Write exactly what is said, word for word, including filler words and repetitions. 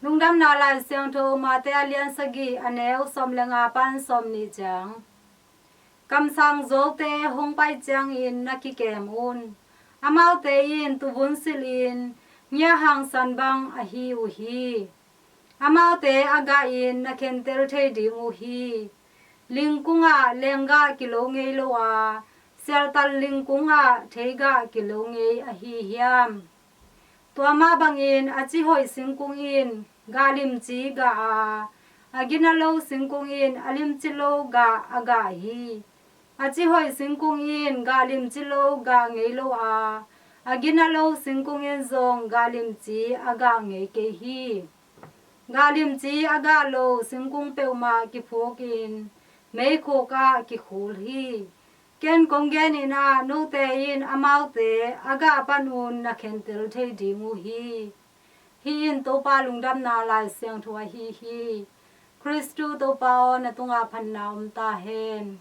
Lungdamna Lai Siangtho Mate a lian sagih, a neu sawm le nga pan sawm nih ciang. Kamsang zuaute hong pai ciangin na kikem un. Amaute in tuvun silhin ngia hangsan bang a hi uh hi. Amaute a gahin na khentel thei ding uh hi. Lingkungah lenggah kilo ngei lo a, sialtal lingkungah theigah kilo ngei ahi hiam? Tua mah bangin a cihoih singkung in gah limci gah a, a gina lo singkung in a limci lo gah a gah hi. A cihoih singkung in gah limci lo gah ngei lo a, a gina lo singkung in zong gah limci a gah ngei kei hi. Gah limci a gah lo singkung peuhmah kiphukin meikhuk ah kikhul hi. Ken kong genin ah, note in amaute a gah panun na khentel thei ding uh hi. Hih in Topa lungdamna Lai Siangtho ahi hi. Khristu Topa aw, na tungah phatna om ta hen.